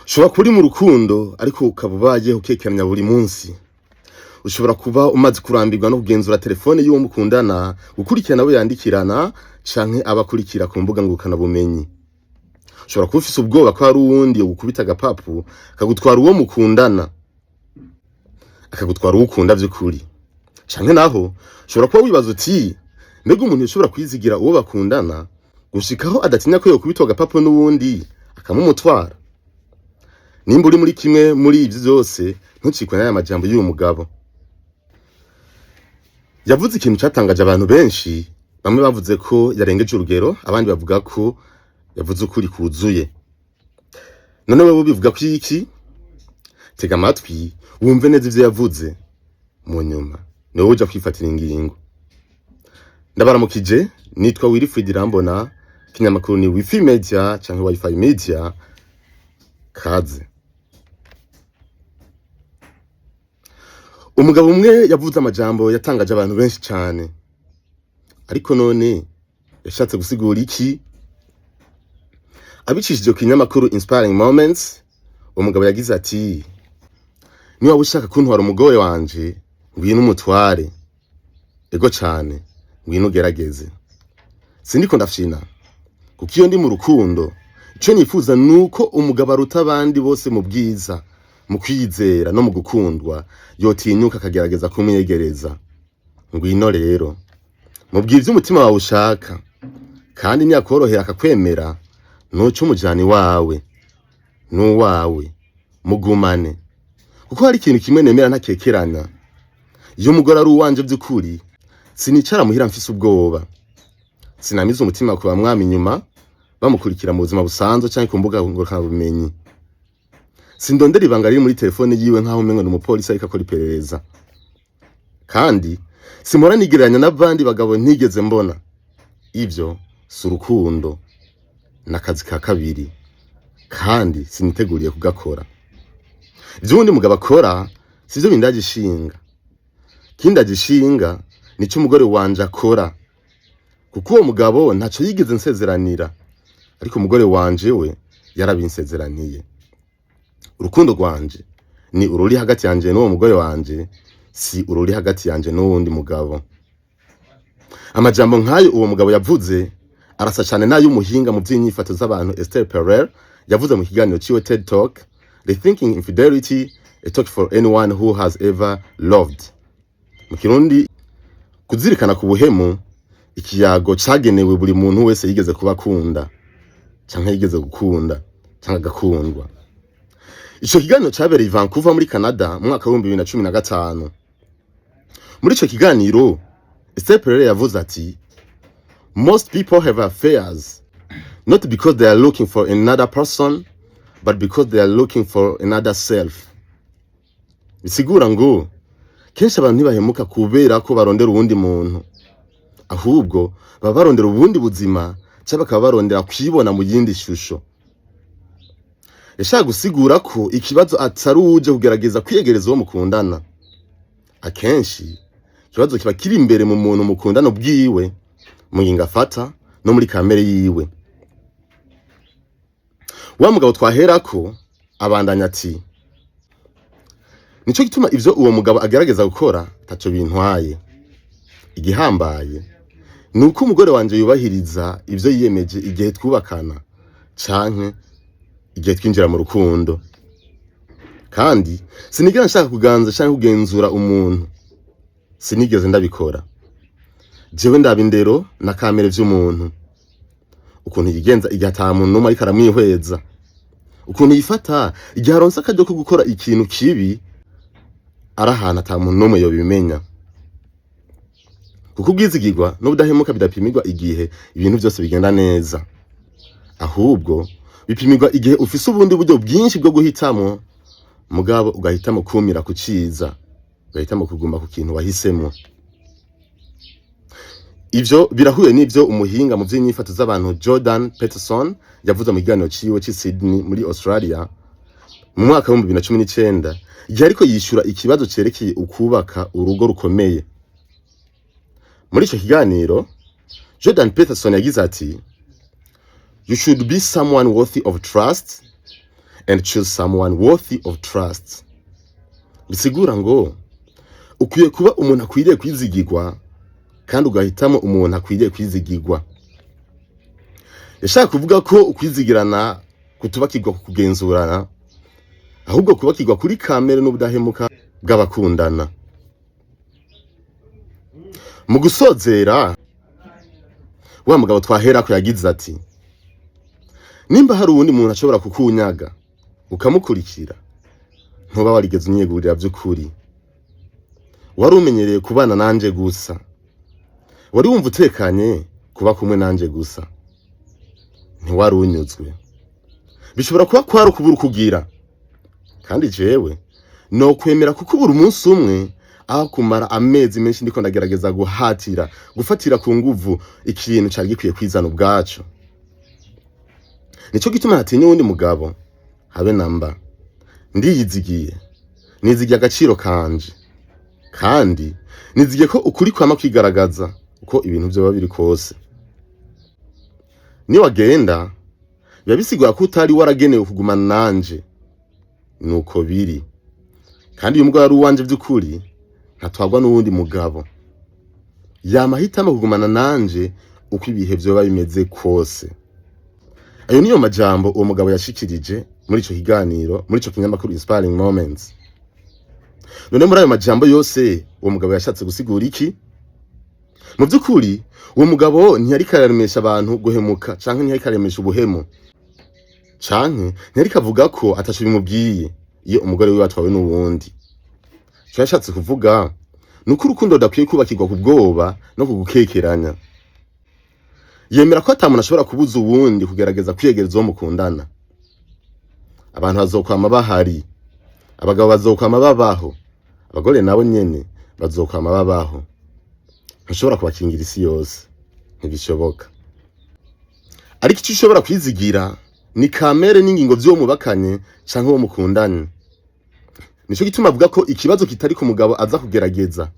Ushobora kuba uri mu rukundo, ariko ukaba ubayeho ukekeranya buri munsi. Ushobora kuba umaze kurambirwa no kugenzura telefone y'uwo mukundana, gukurikirana abo yandikirana canke abakurikira ku mbuga ngurukanabumenyi. Ushobora kuba ufise ubwoba ko hari uwundi yogukubita agapapu, akagutwara uwo mukundana, akagutwara uwo ukunda vy'ukuri. Canke naho ushobora kuba wibaza uti: "Mbega umuntu yoshobora kwizigira uwo bakundana gushikaho adatinya ko yokubitwa agapapu n'uwundi akamumutwara?" Nimba uri muri kimwe muri ivyo vyose, ntucikwe n'aya majambo y'uyu mugabo. Yavuze ikintu catangaje abantu benshi. Bamwe bavuze ko yarengeje urugero, abandi bavuga ko yavuze ukuri kuzuye. None wewe ubivuga ko iki? Tega amatwi wumve neza ivyo yavuze, mu nyuma ni wowe uja kwifatira ingingo. Ndabaramukije, nitwa Wilfried Irambona, ikinyamakuru ni Wifi Media canke Wifi Media. Kaze. Umugabo umwe yavuze amajambo yatangaje abantu benshi cane, ariko none yashatse gusigura iki? Abicishije ku kinyamakuru Inspiring Moments, uwo mugabo yagize ati: "Niba ushaka kuntwara umugore wanje, ngwino umutware. Ego cane, ngwino ugerageze. Sindiko ndafyina, kuko iyo ndi mu rukundo, ico nifuza nuko umugabo aruta abandi bose mu bwiza, mu kwizera no mu gukundwa yotinyuka akagerageza kumwegereza. Ngwino rero, mubwire ivyo umutima wawe ushaka, kandi niyakorohera akakwemera, nuce umujana iwawe, n'uwawe, mugumane. Kuko hari ikintu kimwe nemera ntakekeranya: iyo umugore ari uwanje vy'ukuri, sinicara muhira mfise ubwoba, sinamize umutima ku bamwama inyuma bamukurikira mu buzima busanzwe canke ku mbuga ngurukanabumenyi. Sindondera ibanga riri muri telefone yiwe nk'aho umengo ni umupolisi ariko akora iperereza. Kandi simpora nigereranya n'abandi bagabo ntigeze mbona. Ivyo si urukundo, n'akazi ka kabiri, kandi siniteguriye kugakora. Ivyo uwundi mugabo akora sivyo bindaje ishinga. Kindaje ishinga nico umugore wanje akora, kuko uwo mugabo ntaco yigeze nsezeranira, ariko umugore wanje we yarabinsezeraniye. Urukundo rwanje ni ururi hagati yanje n'uwo mugore wanje, si ururi hagati yanje n'uwundi mugabo." Amajambo nk'ayo uwo mugabo yavuze arasa cane n'ay'umuhinga mu vy'inyifato z'abantu Esther Perel yavuze mu kiganiro ciwe TED Talk "Rethinking Infidelity: A Talk for Anyone Who Has Ever Loved", mu Kirundi "Kuzirikana ku buhemu, ikiyago cagenewe buri muntu wese yigeze kuba akunda canke yigeze gukunda canke agakundwa". Ico kiganiro cabereye i Vancouver muri Canada mu mwaka wa 2015. Muri ico kiganiro, Esther Perel yavuze ati: "Most people have affairs not because they are looking for another person, but because they are looking for another self." Bisigura ngo kenshi abantu ntibahemuka kubera ko barondera uwundi muntu, ahubwo baba barondera ubundi buzima, cyangwa bakaba barondera kwibona mu yindi shusho. Yashaka gusigura ko ikibazo atari uje kugerageza kwiyegereza uwo mukundana. Akenshi ikibazo kiba kiri imbere mu muntu mukundana ubwiwe, mu ngingo afata no muri kamere yiwe. Wa mugabo twaherako abandanya ati: "Nico gituma ivyo uwo mugabo agerageza gukora taco bintwaye. Igihambaye ni uko umugore wanje yubahiriza ivyo yiyemeje igihe twubakana canke igihe twinjira mu rukundo. Kandi sinigera nshaka kuganza canke kugenzura umuntu, sinigeze ndabikora. Jewe ndaba indero na kamere vy'umuntu, ukuntu yigenza igihe ata muntu n'umwe ariko aramwihweza, ukuntu yifata igihe aronse akaryo ko gukora ikintu kibi ari ahantu ata muntu n'umwe yobimenya. Kuko ubwizigirwa n'ubudahemuka bidapimirwa igihe ibintu vyose bigenda neza, ahubwo bipimirwa igihe ufise ubundi buryo bwinshi bwo guhitamo, mugabo ugahitamo kumira ku ciza, ugahitamo kuguma ku kintu wahisemo." Ivyo birahuye n'ivyo umuhinga mu vy'inyifato z'abantu Jordan Peterson yavuze mu kiganiro ciwe c'i Sydney muri Australia mu mwaka wa 2019, igihe ariko yishura ikibazo cerekeye ukubaka urugo rukomeye. Muri ico kiganiro, Jordan Peterson yagize ati: "You should be someone worthy of trust. and choose someone worthy of trust." Bisigura ngo ukwiye kuba umuntu akwiriye kwizigirwa kandi ugahitamo umuntu akwiriye kwizigirwa. Yashaka kuvuga ko ukwizigirana kutubakirwa ku kugenzurana, ahubwo kubakirwa kuri kamere n'ubudahemuka bw'abakundana. Mu gusozera, wa mugabo twaherako yagize ati: "Nimba hari uwundi muntu ashobora kukunyaga ukamukurikira, ntuba warigeze unyegurira by'ukuri. Wari umenyereye kubana nanje gusa, wari wumva utekanye kuba kumwe nanje gusa, ntiwari unyuzwe. Bishobora kuba kwari ukubura ukugira, kandi jewe nokwemera kukubura umunsi umwe aho kumara amezi menshi ndiko ndagerageza guhatira gufatira ku nguvu ikintu cari gikwiye kwizana ubwaco. Nico gituma ntatinya uwundi mugabo habe namba. Ndiyizigiye, nizigiye agaciro kanje, kandi nizigiye ko ukuri kwama kwigaragaza uko ibintu vyoba biri kose. Niwagenda, biba bisigura ko utari waragenewe kugumana nanje. Nuko biri, kandi uyu mugabo ari uwanje vy'ukuri, ntatwagwa n'uwundi mugabo. Yama ahitamo kugumana nanje uko ibihe vyoba bimeze kose." Ayo niyo majambo uwo mugabo yashikirije muri ico kiganiro, muri ico kinyamakuru Inspiring Moments. None muri ayo majambo yose, uwo mugabo yashatse gusigura iki? Mu by'ukuri, uwo mugabo ntiyariko araremesha abantu guhemuka, canke ntiyariko araremesha ubuhemu, canke ntiyariko avuga ko ataco bimubwiye iyo umugore wiwe atwawe n'uwundi. Ico yashatse kuvuga ni uko urukundo rudakwiye kubakirwa ku bwoba no ku gukekeranya. Yemera ko ata muntu ashobora kubuza uwundi kugerageza kwiyegereza uwo mukundana. Abantu bazokwama bahari, abagabo bazokwama babaho, abagore nabo nyene bazokwama babaho. Ntushobora kubakingira isi yose, ntibishoboka. Ariko icyo ushobora kwizigira ni kamere n'ingingo vy'uwo mubakanye canke uwo mukundanye. Nico gituma avuga ko ikibazo kitari ku mugabo aza kugerageza,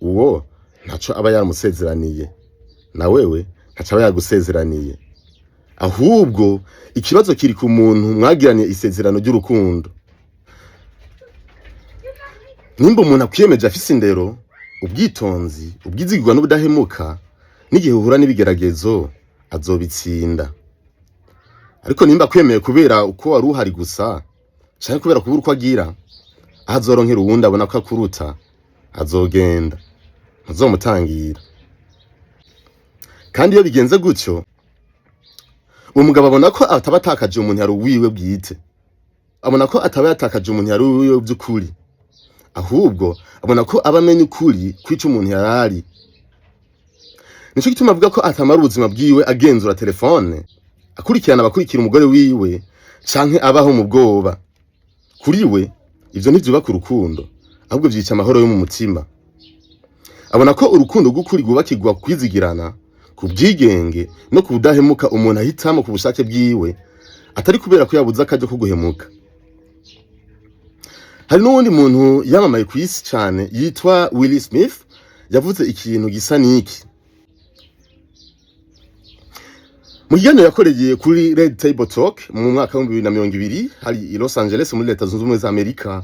uwo ntaco aba yaramusezeraniye, na wewe ntaco aba yagusezeraniye. Ahubwo ikibazo kiri ku muntu mwagiraniye isezerano ry'urukundo. Nimba umuntu akwiyemeje afise indero, ubwitonzi, ubwizigirwa n'ubudahemuka, n'igihe uhura n'ibigeragezo azobitsinda. Ariko nimba akwemeye kubera uko wari uhari gusa, canke kubera kubura uko agira, aho azoronkera uwundi abona ko akuruta, azogenda, ntuzomutangira. Kandi iyo bigenze gutyo, uwo mugabo abona ko ataba atakaje umuntu yari uwiwe bwite, abona ko ataba yatakaje umuntu yari uwiwe by'ukuri, ahubwo abona ko aba amenya ukuri kw'ico umuntu yarari. Nico gituma avuga ko atamara ubuzima bwiwe agenzura telefone, akurikirana abakurikira umugore wiwe, canke abaho mu bwoba. Kuri we, ivyo ntivyubaka urukundo, ahubwo vyica amahoro yo mu mutima. Abona ko urukundo rw'ukuri rwubakirwa kwizigirana, ku bwigenge no ku budahemuka umuntu ahitamo ku bushake bwiwe, atari kubera ko yabuze akaryo ko guhemuka. Hari n'uwundi muntu yamamaye ku isi cane yitwa Will Smith yavuze ikintu gisa n'iki. Mu kiganiro yakoreye kuri Red Table Talk mu mwaka wa 2020 hari i Los Angeles muri Leta Zunze Ubumwe za Amerika,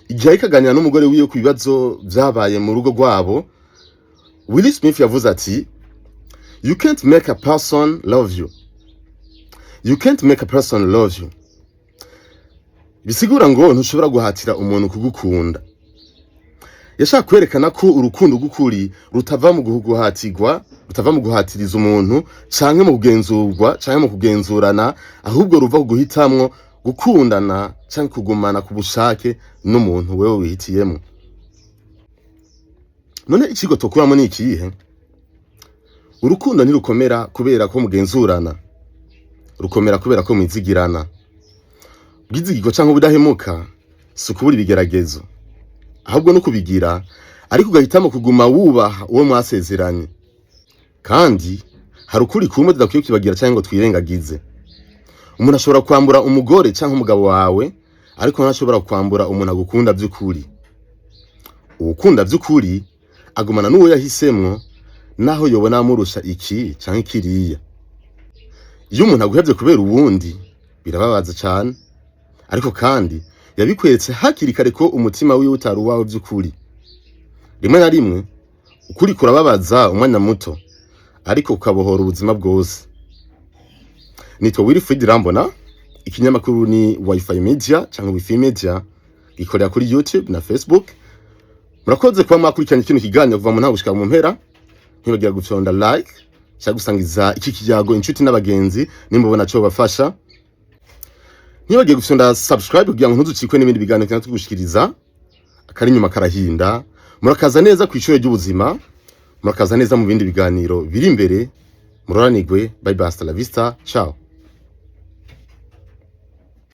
igihe ariko aganira n'umugore wiwe ku bibazo vyabaye mu rugo rwabo, Will Smith yavuze ati: "You can't make a person love you. You can't make a person love you." Bisigura ngo ntushobora guhatira umuntu kugukunda. Yashaka kwerekana ko urukundo rw'ukuri rutava mu guhatirwa, rutava mu guhatiriza umuntu canke mu kugenzurwa canke mu kugenzurana, ahubwo ruva ku guhitamwo gukundana canke kugumana ku bushake n'umuntu wewe wihitiyemo. None ikigo tokuramo ni ikihe? Urukundo ntirukomera kubera ko mugenzurana, rukomera kubera ko mwizigirana. Ubwizigirwa canke ubudahemuka si ukubura ibigeragezo, ahubwo no kubigira ariko ugahitamo kuguma wubaha uwo mwasezeranye. Kandi hari ukuri kumwe tudakwiye kwibagira canke ngo twirengagize: umuntu ashobora kwambura umugore canke umugabo wawe, ariko ntashobora kwambura umuntu agukunda vy'ukuri. Uwukunda vy'ukuri agumana n'uwo yahisemwo, naho yobona amurusha iki canke kiriya. Iyo umuntu aguhevye kubera uwundi, birababaza cane. Ariko kandi yabikweretse hakiri kare ko umutima wiwe utari uwawe vy'ukuri. Rimwe na rimwe ukuri kurababaza umwanya muto, ariko ukabohora ubuzima bwose. Nitwa Wilfried Rambona. Ikinyamakuru ni Wifi Media cyangwa Wifi Media, gikorera kuri YouTube na Facebook. Murakoze kuba mwakurikiranye kino kiganiro kuva mu ntango gushika mu mpera. Ntibagira gufyonda like cyangwa gusangiza iki kiyago inshuti n'abagenzi nimba ubona cyo bafasha. Ntibagiye gufyonda subscribe kugira ngo ntuzucikwe n'ibindi biganiro cyangwa tugushikiriza. Akari inyuma karahinda. Murakaza neza ku ishure ry'ubuzima, murakaza neza mu bindi biganiro biri imbere. Muroranigwe. Bye bye, hasta la vista, ciao.